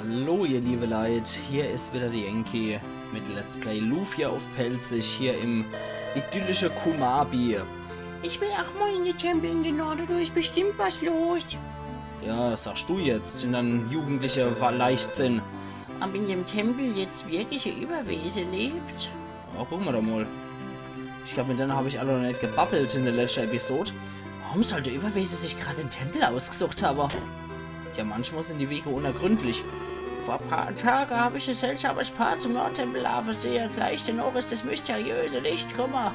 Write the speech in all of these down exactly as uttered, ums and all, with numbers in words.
Hallo ihr liebe Leit, hier is wieder de Yankee mit Let's Play Lufia uff Pälzisch hier im idyllische Kumabi. Ich will ach mol in de Tempel in de Norde, do is bestimmt was los. Ja, was sagsch du jetzt in deinem jugendliche Wa-, Leichtsinn? Ob in dem Tempel jetzt wirklich e Überwese lebt? Ja, gucke mer doch mol. Ich glaab, mit denne hab ich alle noch net gebabbelt in de letschte Episod. Warum soll de Überwese sich grad den Tempel ausgesucht hawwe? Ja, manchmal sin die Wege unergründlich. Vor e paar Tage hab ich e seltsames Paar zum Nordtempel laafe sehe. Gleich denooch is des mysteriöse Licht kumme.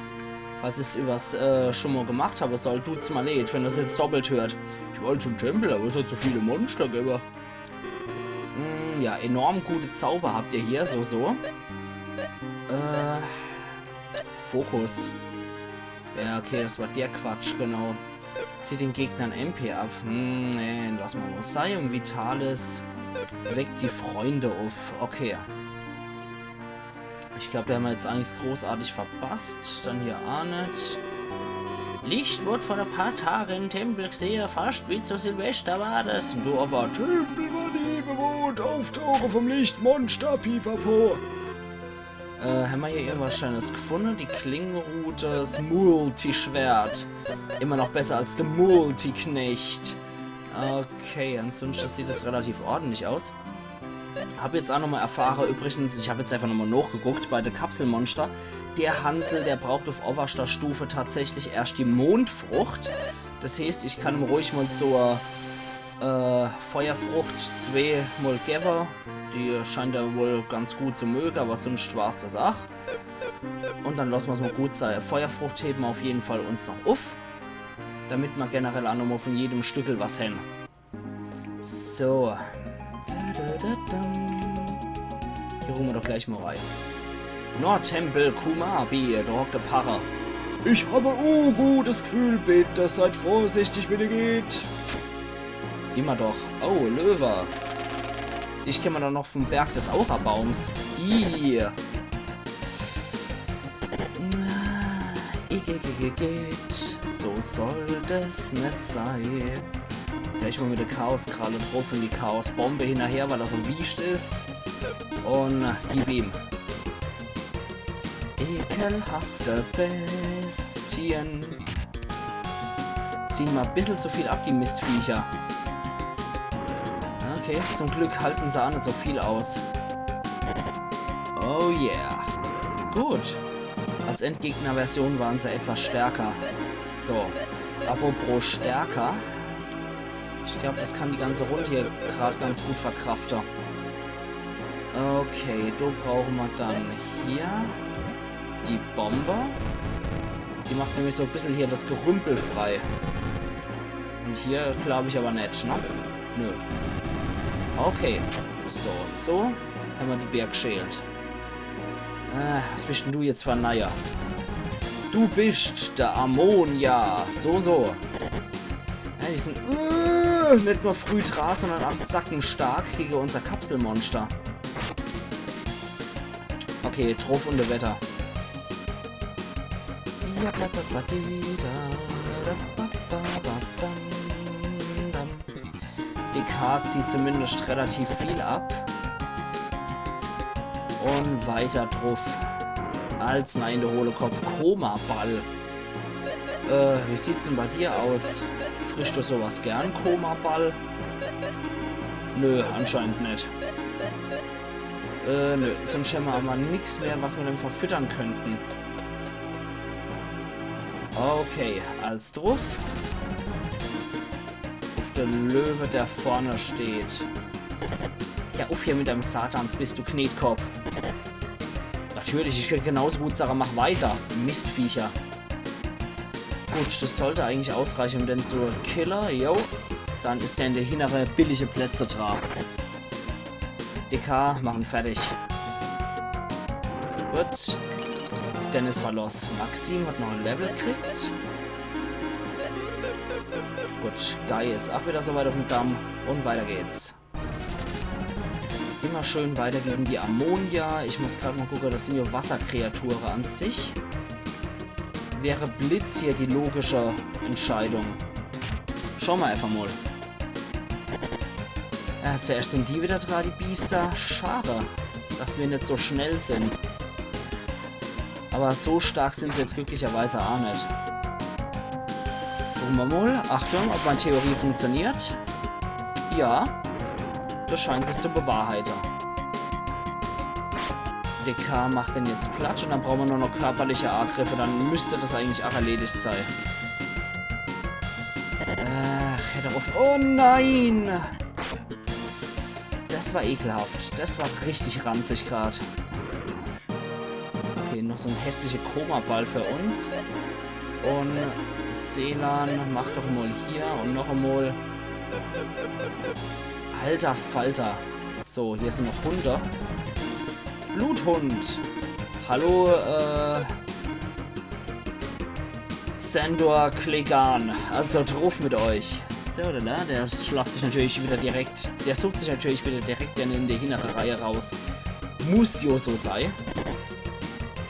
Falls ich's übers, äh, schon mol gemacht hawwe soll, dut's mer leed, wenn er's jetzt doppelt hört. Ich wollt zum Tempel, awwer es hat so viele Monster gewwe. Hm, ja, enorm gute Zauber habt ihr hier, so, so. Äh, Fokus. Ja, okay, des war der Quatsch, genau. Zieht den Gegnern M P ab. Hm, nee, lass mer mol sei. Un Vitalis weckt die Freunde uff. Okay. Ich glaab, do hawwe mer jetzt ach nix großartig verpasst. Dann hier ach net. Licht wurd vor e paar Tage im Tempel gesehe, fascht wie zu Silvester war des. Un do awwer, Tempel war nie bewohnt, Auftauche vom Lichtmonster, pipapo. Äh, hawwe mer hier irgendwas Scheenes gefunne? Die Klingenrute, des Multischwert. Immer noch besser als de Multiknecht. Okay, ansunschte sieht es relativ ordentlich aus. Hab jetzt ach nochmol erfahre, übrigens, ich hab jetzt einfach nochmol nochgeguckt bei de Kapselmonster. Der Hansel, der braucht uff owwerschter Stufe tatsächlich erscht die Mondfrucht. Des heeßt, ich kann em ruhig mol so, äh, Feuerfrucht zwee mol gewwe. Die scheint er wohl ganz gut zu möge, awwer sunscht war's des ach. Un dann lasse mer's mol gut sei. Feuerfrucht hebe mer uff jeden Fall uns noch uff, damit mer generell ach nochmol von jedem Stückel was hen. So. Hier ruhe mer doch gleich mol rei. Nordtempel, Kumabi, do hockt de Parre. Ich hab e ugutes Gefühl, bitte seid vorsichtig, wenn ihr geht. Immer doch. Oh, Löwe. Dich kenne mer doch noch vom Berg des Aurabaums. Ih. Igitt, igitt, igitt. So soll des net sei. Gleich mol mit de Chaoskralle druff un die Chaosbombe hinnerher, weil er so wiescht is. Un gib ihm. Ekelhafte Bestien. Ziehen mer e bissel zu viel ab, die Mistviecher. Okay, zum Glück halten se ach net so viel aus. Oh yeah. Gut. Als Endgegnerversion waren se etwas stärker. So. Apropos stärker. Ich glaab, des kann die ganze Runde hier grad ganz gut verkrafte. Okay, do brauche mer dann hier die Bombe. Die macht nämlich so e bissel hier des Gerümpel frei. Un hier glaab ich awwer net, ne? Nö. Okay. So un so hawwe mer die Bergschält. Äh, was bischt denn du jetzt fer e Neier? Du bischt de Ammonia. So, so. Ja, die sin, äh, net nur früh dra, sondern ach sackestark gege unser Kapselmonster. Okay, druff un weiter. D K zieht zumindest relativ viel ab. Un weiter druff. Als nein, de hohle Kopf. Koma-Ball. Äh, wie sieht's denn bei dir aus? Frischst du sowas gern, Koma-Ball? Nö, anscheinend net. Äh, nö. Sunscht hämmer awwer nix mehr, was mer dem verfüttern könnten. Okay, als druff. Uff de Löwe, der vorne steht. Ja, uff hier mit deinem Satans, bischt du Knetkopp. Natürlich, ich könnt genauso gut sage, mach weiter. Mistviecher. Gut, des sollt eigentlich ausreiche, um den zu kille. Jo, dann is der in de hinnere billige Plätze dra. D K, mach en fertig. Gut. Dennis war los. Maxim hat noch e Level kriegt. Gut, Guy is ach wieder so weit uffm Damm. Un weiter geht's. Immer schön weiter gege die Ammonia. Ich muss grad mol gucke, des sin jo Wasserkreature an sich. Wär Blitz hier die logische Entscheidung? Schaue mer äfach mol. Ja, zuerscht sin die widder dra, die Biester. Schade, dass mir net so schnell sin. Awwer so stark sin se jetzt glücklicherweise aa net. Gucke mer mol. Achtung, ob mei Theorie funktioniert. Ja, des scheint sich zu bewahrheite. D K macht den jetzt platt un dann brauche mer nur noch körperliche Agriffe. Dann müsst des eigentlich aa erledigt sei. Ach, hör doch uff. Oh nein! Des war ekelhaft. Des war richtig ranzig grad. Okay, noch so en hässliche Koma-Ball für uns. Un Selan, mach doch mol hier un noch emol. Alter Falter. So, hier sin noch Hunde. Bluthund. Hallo, äh, Sandor Clegane. Also druff mit euch. So, da, da, der schlagt sich natürlich widder direkt, der sucht sich natürlich widder direkt den in die hinnere Reihe raus. Muss jo so sei.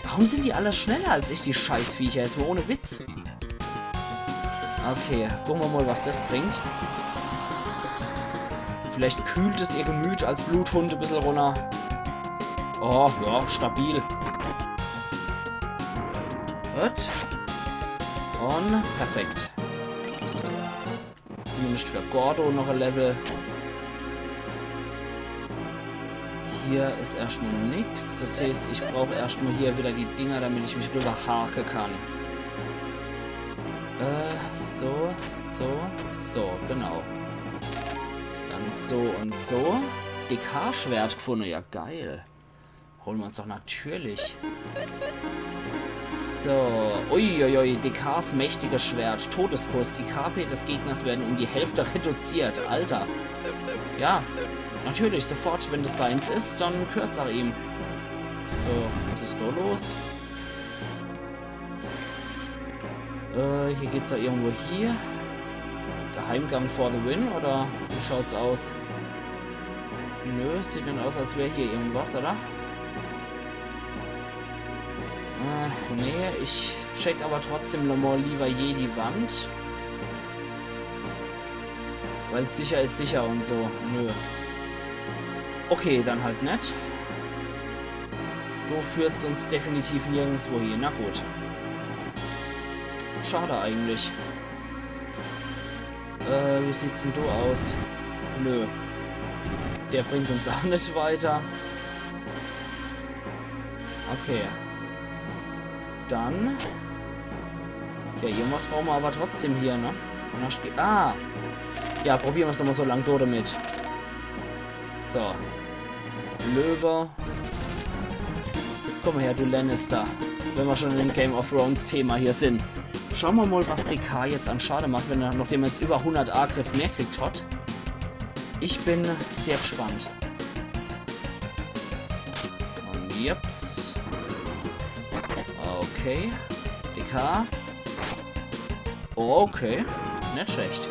Warum sin die alle schneller als ich, die Scheißviecher? Jetzt mol ohne Witz. Okay, gucke mer mol, was des bringt. Vielleicht kühlt es ihr Gemüt als Bluthund e bissel runner. Oh, ja, stabil. Gut. Un perfekt. Zumindescht für Gordo noch e Level. Hier is erscht mol nix. Des heeßt, ich brauch erscht mol hier widder die Dinger, damit ich mich riwwerhake kann. Äh, so, so, so, genau. Dann so un so. D K-Schwert gfunne, ja geil. Hole mer uns doch natürlich. So. Uiuiui, D Ks mächtiges Schwert. Todeskuss. Die K P des Gegners werden um die Hälfte reduziert. Alter. Ja, natürlich, sofort, wenn des seins is, dann gehört's aa ihm. So, was is do los? Äh, hier geht's jo irgendwo hier. Geheimgang for the win, oder wie schaut's aus? Nö, sieht net aus, als wär hier irgendwas, oder? Äh, nee, ich check awwer trotzdem nochmol liewer hier die Wand. Weil sicher is sicher un so. Nö. Okay, dann halt net. Do führt's uns definitiv nirgendswo hie. Na gut. Schade eigentlich. Äh, wie sieht's denn do aus? Nö. Der bringt uns aa net weiter. Okay. Dann. Ja, irgendwas brauche mer awwer trotzdem hier, ne? Un hast ge-, ah! Ja, probiere mer's doch mol so lang do damit. So. Löwe. Komm her, du Lannister. Wenn mer schun im Game of Thrones Thema hier sin. Schaue mer mol, was D K jetzt an Schade macht, wenn er, nochdem er jetzt iwwer hunnert Agriff mehr kriegt hat. Ich bin sehr gespannt. Un jeps. Okay. D K. Okay. Net schlecht.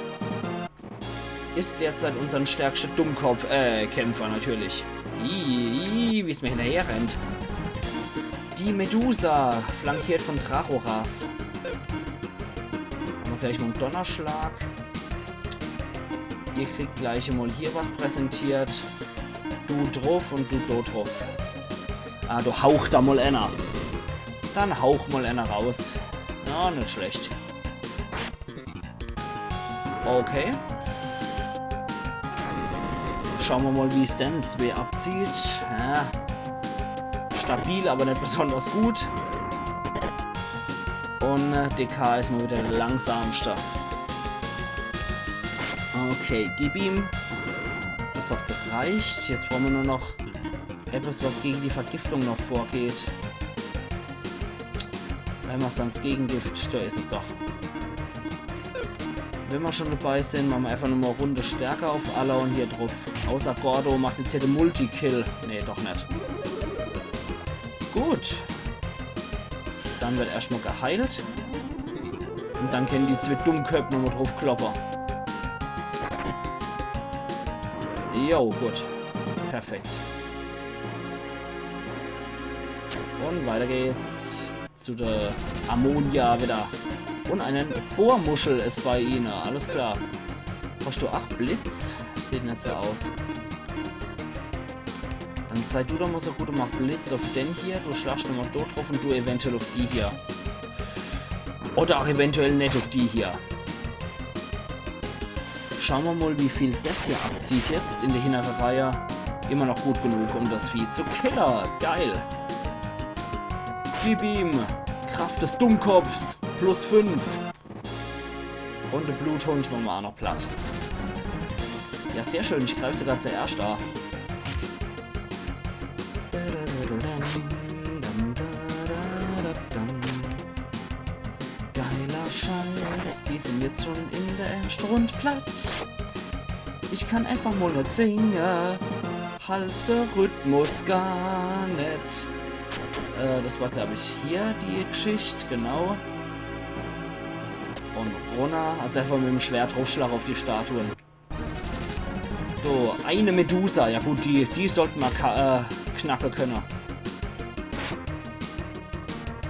Is derzeit unsern stärkste Dummkopf, äh, Kämpfer natürlich. Ih, ih, wie's mir hinnerher rennt. Die Medusa, flankiert von Drachoras. Hammer gleich mol en Donnerschlag. Ihr kriegt gleich mol hier was präsentiert. Du druff un du do druff. Ah, do haucht do mol enner. Dann hauch mol enner raus. Ja, net schlecht. Okay. Schaue mer mol, wie's denn zwee abzieht. Ja. Stabil, awwer net besonders gut. Un, äh, D K is mol widder de langsamste. Okay, gib ihm. Des hat gereicht. Jetzt brauche mer nur noch etwas, was gege die Vergiftung noch vorgeht. Wenn mer's dann, des Gegengift, do is es doch. Wenn mer schun debei sin, mache mer äfach nochmol e Runde Stärke uff alle un hier druff. Außer Gordo macht jetzt hier de Multikill. Nee, doch net. Gut. Dann werd erscht mol geheilt. Un dann kenne die zwee Dummköpp nochmol druffkloppe. Jo, gut. Perfekt. Un weiter geht's zu de Ammonia widder. Un e Bohrmuschel is bei ihne. Alles klar. Hast du ach Blitz? Sieht net so aus. Sei du doch mol so gut un mach Blitz uff den hier, du schlagst nochmol dort druff un du eventuell uff die hier. Oder ach eventuell net uff die hier. Schaue mer mol, wie viel des hier abzieht jetzt in de hinnere Reih. Immer noch gut genug, um des Vieh zu kille. Geil. Gib ihm. Kraft des Dummkopfs. Plus fünf. Un de Bluthund mache mer ach noch platt. Ja, sehr schön. Ich greif sogar zuerscht a. Geiler Scheiß, die sin jetzt schun in de erschte Rund platt. Ich kann einfach mol net singe. Halt de Rhythmus gar net. Äh, des war, glaab ich, hier die Gschicht, genau. Un runner. Also einfach mit em Schwert druffschlage uff die Statuen. So, eine Medusa. Ja gut, die, die sollt mer ka-, äh, knacke kenne.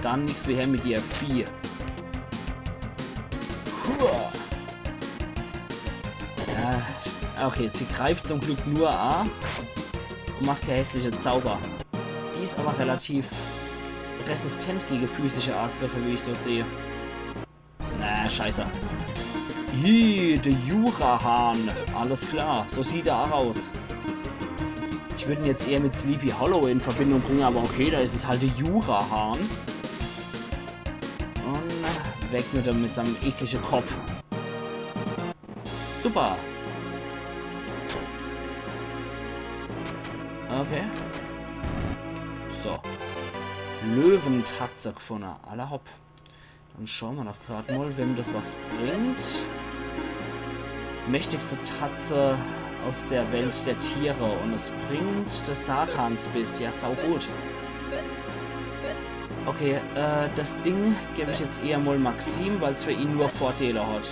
Dann nix wie her mit dir, Vieh. Hua. Ja, okay, sie greift zum Glück nur a un macht kee hässliche Zauber. Die is awwer relativ resistent gege physische Agriffe, wie ich so seh. Na, scheiße. Ih, de Jurahahn. Alles klar, so sieht er ach aus. Ich würd en jetzt eher mit Sleepy Hollow in Verbindung bringe, awwer okay, do is es halt de Jurahahn. Un weg mit dem, mit seinem eklige Kopf. Super. Okay. So. Löwentatze gfunne. Alla hopp. Dann schaue mer doch grad mol, wem des was bringt. Mächtigste Tatze aus der Welt der Tiere. Un es bringt de Satansbiss. Ja, saugut. Okay, äh, des Ding geb ich jetzt eher mol Maxim, weil's für ihn nur Vorteile hat.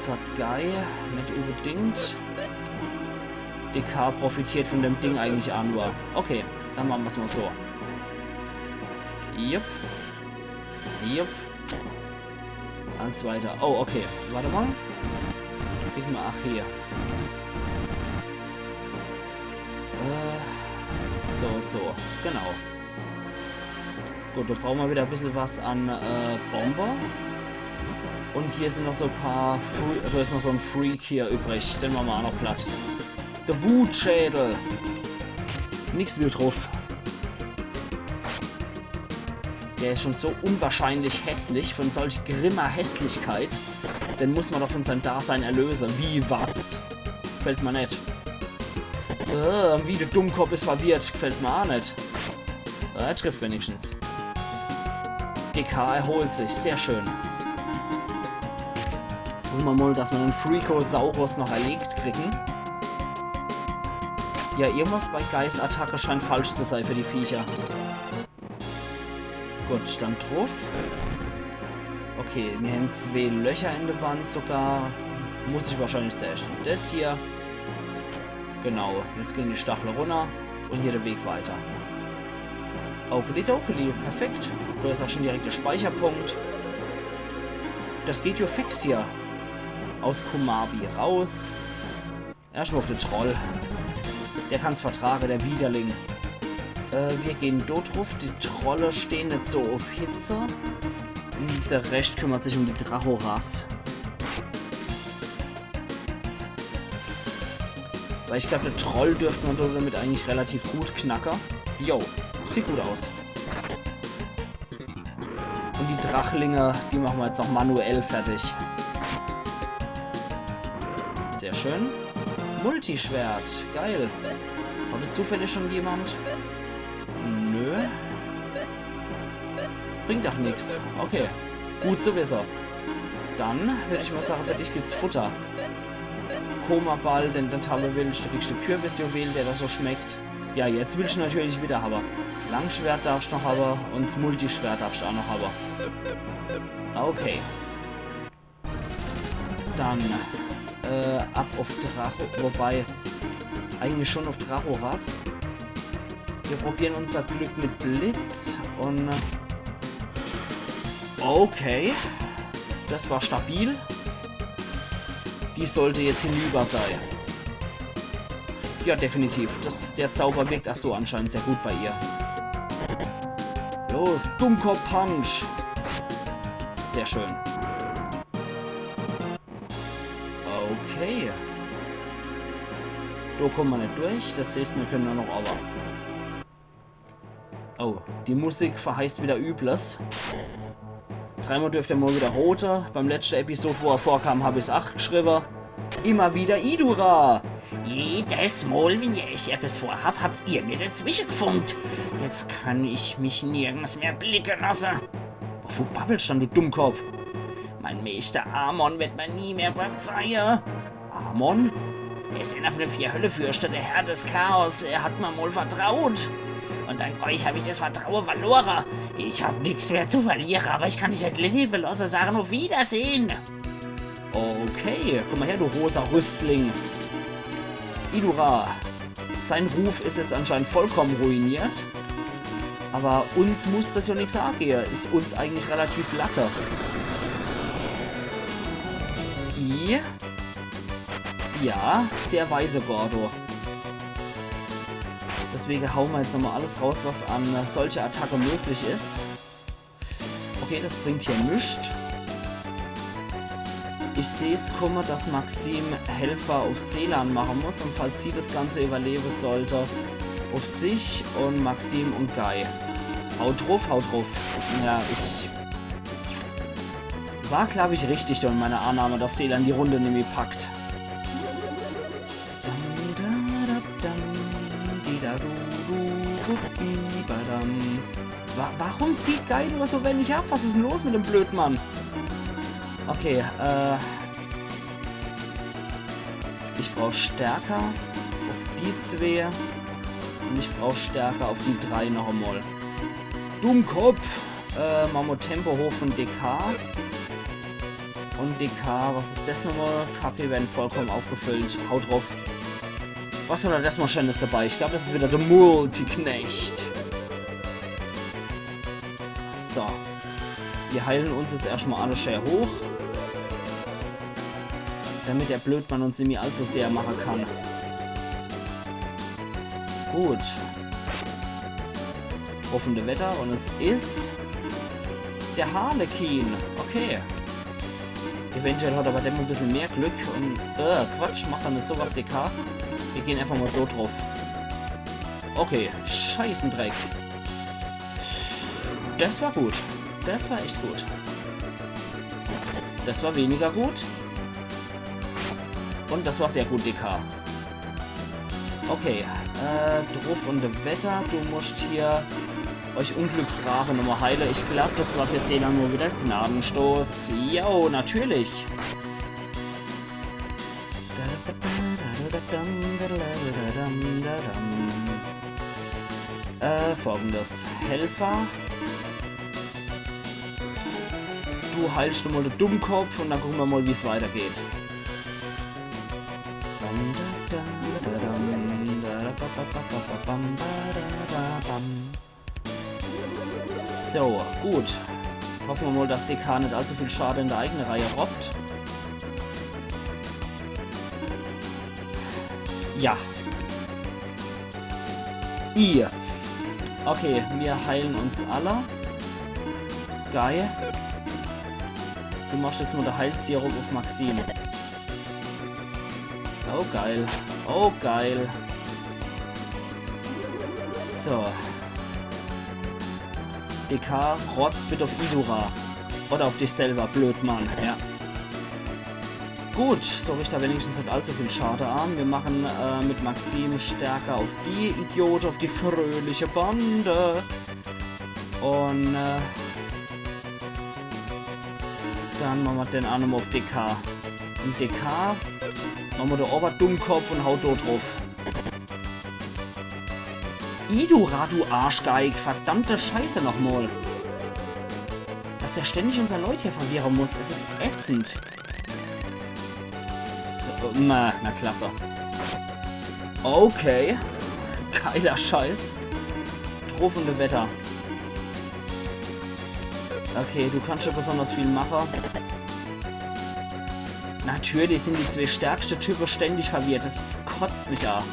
Für Guy net unbedingt. D K profitiert von dem Ding eigentlich ach nur. Okay, dann mache mer's mol so. Jupp. Jupp. Als weiter. Oh, okay. Wart mol. Kriege mer ach hier. Äh, so, so. Genau. Gut, do brauche mer wieder e bissel was an, äh, Bombe. Un hier sin noch so paar Free-, do is noch so en Freak hier übrig. Den mache mer ach noch platt. De Wutschädel. Nix wie druff. Der is schon so unwahrscheinlich hässlich, von solch grimmer Hässlichkeit. Den muss mer doch von seinem Dasein erlöse. Wie was? Gfällt mer net. Äh, wie de Dummkopf is verwirrt, gfällt mer ach net. Er trifft wenigstens. D K erholt sich, sehr schön. Hoffe mer mol, dass mer den Freakosaurus noch erlegt kriegen. Ja, irgendwas bei Guys Attacke scheint falsch zu sei für die Viecher. Gut, dann druff. Okay, mir hän zwee Löcher in de Wand sogar. Muss ich wahrscheinlich zuerscht in des hier. Genau, jetzt gehn die Stachele runner un hier de Weg weiter. Okeli dokeli, perfekt. Do is ach schon direkt de Speicherpunkt. Des geht jo fix hier. Aus Kumabi raus. Erscht mol uff de Troll. Der kann's vertrage, der Widerling. Äh, mir gehn do druff. Die Trolle stehn net so uff Hitze. Un de Rescht kümmert sich um die Drachoras. Weil ich glaab, de Troll dürft mer do damit eigentlich relativ gut knacke. Jo, sieht gut aus. Un die Drachlinge, die mache mer jetzt noch manuell fertig. Sehr schön. Multischwert, geil. Hat es zufällig schon jemand? Nö. Bringt ach nix. Okay. Gut zu wisse. Dann würd ich mol sage, für dich gibt's Futter. Komaball, wenn de den hawwe willscht, du kriegst de Kürbisjuwel, der do so schmeckt. Ja, jetzt willscht du natürlich wieder hawwe. Langschwert darfscht noch hawwe un s Multischwert darfscht ach noch hawwe. Okay. Dann, äh, ab uff Dracho, wobei, eigentlich schon uff Drachoras. Mir probieren unser Glück mit Blitz un, okay. Des war stabil. Die sollt jetzt hinüber sei. Ja, definitiv. Das, der Zauber wirkt ach so anscheinend sehr gut bei ihr. Los, Dummkopf-Punch. Sehr schön. Okay. Do komme mer net durch. Das heeßt, mir kenne nur noch awwer. Oh, die Musik verheißt wieder Übles. Dreimal dürft er mol wieder rote. Beim letschte Episod, wo er vorkam, hab ich's ach geschriwwe. Immer wieder Idura. Jedes Mol, wenn ich eppes vorhab, habt ihr mir dazwische gefunkt. Jetzt kann ich mich nirgends mehr blicke lasse. Wo babbelst dann, du Dummkopf? Mein Meester Amon wird mir nie mehr verzeihe. Amon? Er is einer von de vier Höllefürste, der Herr des Chaos. Er hat mir mol vertraut. Und dank euch hab ich das Vertraue verlore. Ich hab nix mehr zu verliere, aber ich kann dich net lewe losse. Sagen auf Wiedersehen. Okay, komm mal her, du rosa Rüstling. Idura. Sein Ruf is jetzt anscheinend vollkommen ruiniert. Aber uns muss das ja nix angehe. Is uns eigentlich relativ latte. I. Ja, sehr weise, Gordo. Deswege haue mer jetzt nochmal alles raus, was an, äh, solcher Attacke möglich is. Okay, das bringt hier nix. Ich seh's kumme, dass Maxim Helfer auf Selan mache muss und falls sie das Ganze überlewe sollte, auf sich und Maxim und Guy. Haut druff, haut druff. Ja, ich war, glaub ich, richtig in meiner Annahme, dass Selan die Runde nimmi packt. Dam, da, da, dam, di, da, du, du, du, di, ba, dam. Wa-, warum zieht Guy nur so wenig ab? Was is denn los mit dem Blödmann? Okay, äh. Ich brauch Stärke auf die zwee. Und ich brauch Stärke auf die drei noch emol. Dummkopf! Äh, mache mer Tempo hoch von D K. Und D K, was is das nochmal? K P werden vollkommen aufgefüllt. Haut druff. Was hat er das mal Schönes dabei? Ich glaub, das is wieder der Multiknecht. So. Wir heilen uns jetzt erstmal alle schön hoch. Damit der Blödmann uns nimmi allzu sehr mache kann. Gut. Druff un dewetter und es is der Harlequin. Okay. Eventuell hat er bei dem e bissel mehr Glück und, äh, Quatsch, macht er mit sowas D K. Wir gehen einfach mal so druff. Okay, Scheißendreck. Das war gut. Das war echt gut. Das war weniger gut. Und das war sehr gut, D K. Okay, äh, druff un dewetter, du muscht hier euch Unglücksrache nochmal heile. Ich glaub, das war für Selan nur wieder Gnadenstoß. Jo, natürlich. Äh, folgendes. Helfer. Du heilst nochmal de Dummkopf und dann gucke mer mal, wie's weitergeht. So, gut. Hoffe mer mal, dass D K net allzu viel Schade in der eigene Reihe robbt. Ja. I. Okay, wir heilen uns alle. Geil. Du machst jetzt mal de Heilsirup auf Maxim. Oh, geil. Oh, geil. So. D K, rotz bitte auf Idura. Oder auf dich selber, Blödmann. Ja. Gut, so richt er wenigstens net allzu viel Schade an. Wir machen, äh, mit Maxim Stärke auf die Idiote, auf die fröhliche Bande. Und, äh, dann mache mer den annere auf D K. Und D K mache mer de Oberdummkopf und haut dort druff. Idura, du Arschgeig, verdammte Scheiße nochmal. Dass der ständig unser Leut hier verwirre muss, es is ätzend. So, na, na klasse. Okay. Geiler Scheiß. Druff un dewetter. Okay, du kannst schon besonders viel mache. Natürlich sind die zwee stärkste Type ständig verwirrt. Das kotzt mich a.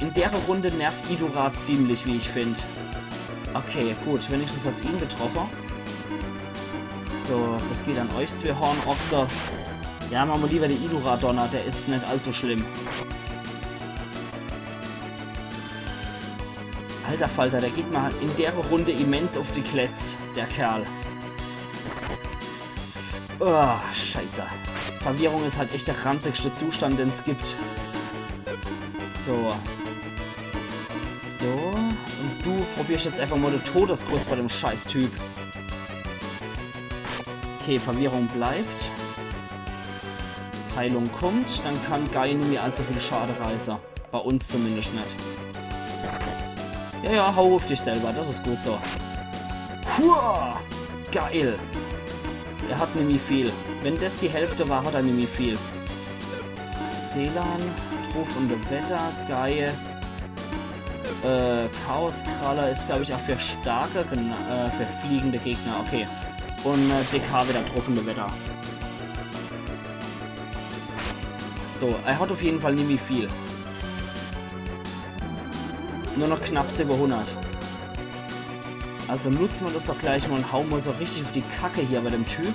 In dere Runde nervt Idura ziemlich, wie ich find. Okay, gut, wenigstens hat's ihn getroffe. So, das geht an euch zwee Hornochse. Ja, mache mer lieber de Idura-Donner, der is net allzu schlimm. Alter Falter, der geht mer in dere Runde immens uff die Kletz, der Kerl. Oh, scheiße. Verwirrung is halt echt der ranzigste Zustand, den's gibt. So. So. Und du probierst jetzt einfach mal de Todeskuss bei dem Scheißtyp. Okay, Verwirrung bleibt. Heilung kommt, dann kann Guy nimmi allzu viel Schade reiße. Bei uns zumindest net. Ja, ja, hau uff dich selber, das is gut so. Hua! Geil! Er hat nimmi viel. Wenn das die Hälfte war, hat er nimmi viel. Selan, Truff und Wetter, Guy. Äh, Chaoskralle is, glaub ich, auch für starke, Gna- äh, für fliegende Gegner, okay. Und äh, D K wieder Truff und Wetter. So, er hat auf jeden Fall nimmi viel. Nur noch knapp siwwehundert. Also nutze mer das doch gleich mal und haue mal so richtig auf die Kacke hier bei dem Typ.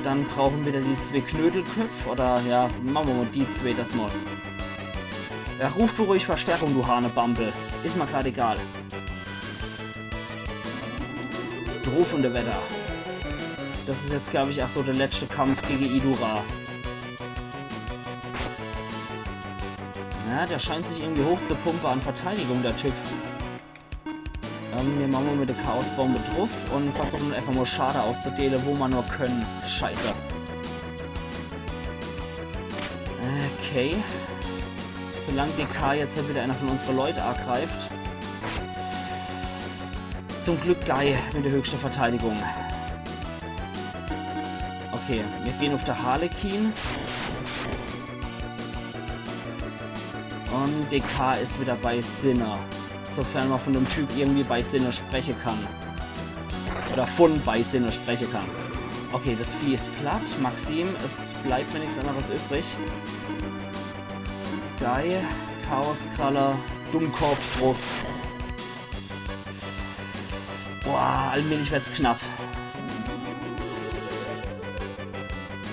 Dann brauche mer wieder die zwee Knödelköpf. Oder ja, mache mer mal die zwee das mal. Ja, ruf du ruhig Verstärkung, du Hanebambel. Is mer grad egal. Druff und weiter. Das is jetzt, glaub ich, auch so der letzte Kampf gegen Idura. Ja, der scheint sich irgendwie hochzupumpen an Verteidigung, der Typ. Ähm, mir mache mal mit der Chaosbombe druff und versuche einfach mal Schade auszudelen, wo mer nur können. Scheiße. Okay. Solange D K jetzt wieder einer von unsere Leute angreift. Zum Glück Guy mit der höchsten Verteidigung. Okay, mir gehen auf der Harlequin. Und D K is wieder bei Sinne. Sofern man von dem Typ irgendwie bei Sinne sprechen kann. Oder von bei Sinne sprechen kann. Okay, das Vieh is platt. Maxim, es bleibt mir nichts anderes übrig. Guy, Chaoskralle, Dummkopf druff. Boah, allmählich wird's knapp.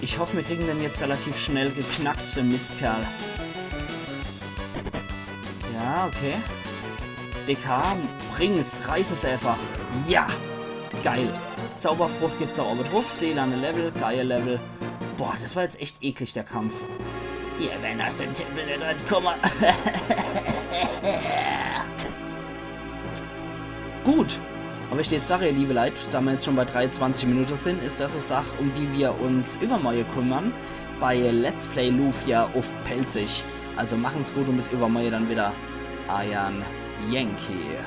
Ich hoff, mir kriegen den jetzt relativ schnell geknackt, den Mistkerl. Ja, okay. D K, bring's, reiß es einfach. Ja, geil. Zauberfrucht gibt's auch oben druff. Seele an Level, geil Level. Boah, das war jetzt echt eklig, der Kampf. Ihr, wenn das den Tempel nicht entkomme. Gut. Aber ich jetzt sage, ihr liebe Leit, da wir jetzt schon bei dreiundzwanzig Minuten sind, is das eine Sache, um die wir uns übermorgen kümmern, bei Let's Play Lufia auf Pälzisch. Also machen's gut und bis übermorgen dann wieder. Eiern Yankee.